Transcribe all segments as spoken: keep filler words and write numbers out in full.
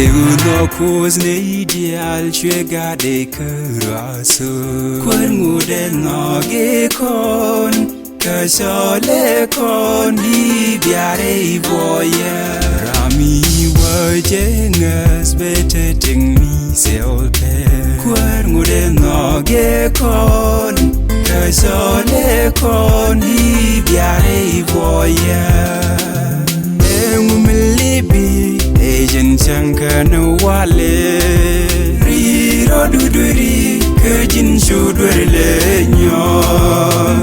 I̱ wä nhɔk Kuoth nɛy diaal, cuɛ gatdɛ kä ruath. Kuäär ŋotdɛ nhɔk i̱ kɔn, kä cɔlɛ kɔn i̱ biarɛ i̱ buɔyɛ. Ram i̱ wä jɛ ŋäth, bɛ te tiŋ mi thil pɛ. Kuäär ŋotdɛ nhɔk i̱ kɔn, kä cɔlɛ kɔn i̱ biarɛ i̱ buɔyɛ. Ɛŋu mi lipi ɛ jɛn cäŋ kɛnɛ walɛ? Ri rɔdu dueri kä ji̱n cu dueri lɛ nyɔ.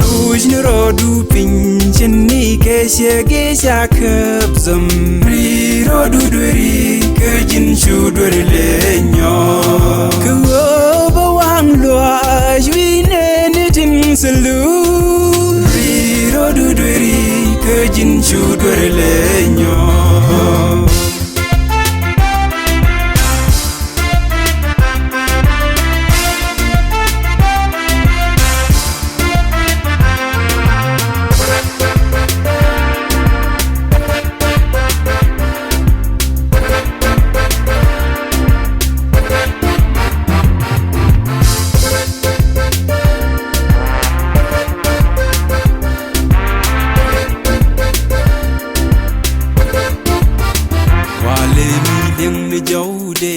Luc ni rɔdu piny, cin ni kɛ ciɛ gi̱ ca käp dhom. Ri rɔdu dueri kä ji̱n cu dueri lɛ nyɔ. Kä ɣöö bä waŋ luaac wi̱i̱ nɛɛni tin thil. Ri rɔdu dueri kä ji̱n cu dueri lɛ nyɔ. Walɛ mi liŋ ni jɔwdɛ,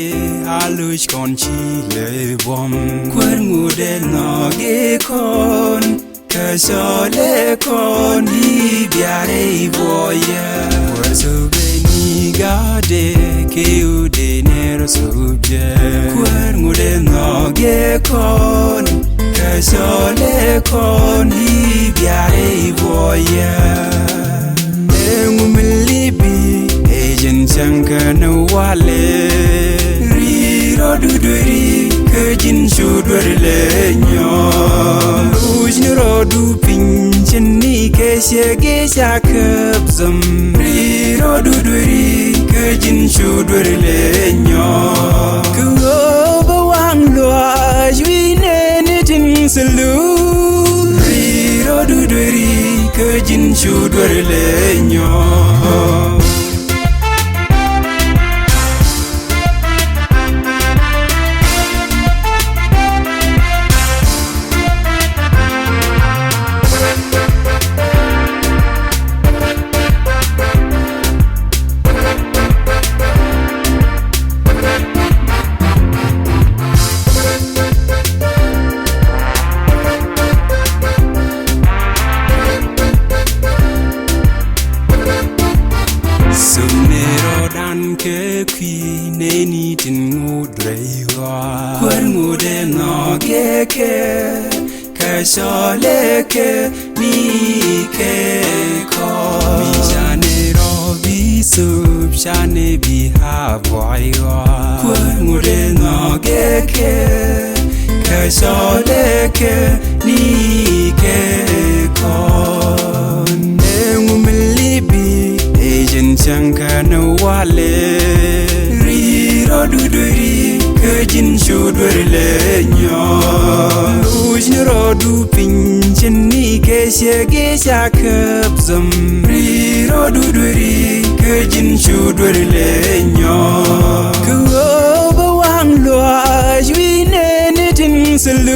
a lo̱c kɔn ci lɛ buɔ̱m. Kuäär ŋotdɛ nhɔk i̱ kɔn, kä cɔlɛ kɔn i̱ biarɛ i̱ buɔyɛ. Kuäär thöpɛ ni gatdɛ, kɛ ɣöö dee nɛɛr thöp jɛ. Kuäär ŋotdɛ nhɔk i̱ kɔn, kä cɔlɛ kɔn i̱ biarɛ i̱ buɔyɛ. Ɛŋu mi lipi ɛ jɛn cäŋ kɛnɛ walɛ? Ri rɔdu dueri kä ji̱n cu dueri lɛ nyɔ. Luc ni rɔdu piny, cin ni kɛ ciɛ gi̱ ca käp dhom. Ri rɔdu dueri kä ji̱n cu dueri lɛ nyɔ. Kä ɣöö bä waŋ luaac wi̱i̱ nɛɛni tin thil. Ri rɔdu dueri kä ji̱n cu dueri lɛ nyɔ. Thöpnɛ rɔɔdan kɛ kui̱ nɛɛni tin ŋot rɛy ɣɔaa. Kuäär ŋotdɛ nhɔk i̱ kɛ, kä cɔlɛ kɛ ni kɛ kɔn. Mi canɛ rɔ bi thöp, canɛ bi a buay ɣɔaa. Kuäär ŋotdɛ nhɔk i̱ kɛ, kä cɔlɛ kɛ ni kɛ kɔn. Ɛŋu mi lipi ɛ jɛn cäŋ kɛnɛ walɛ? Ri rɔdu dueri kä ji̱n cu dueri lɛ nyɔ. Luc ni rɔdu piny, cin ni kɛ ciɛ gi̱ ca käp dhom. Ri rɔdu dueri kä ji̱n cu dueri lɛ nyɔ. Kä ɣöö bä waŋ luaac wi̱i̱ nɛɛni tin thil.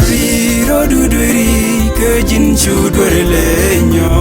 Ri rɔdu dueri kä ji̱n cu dueri lɛ nyɔ.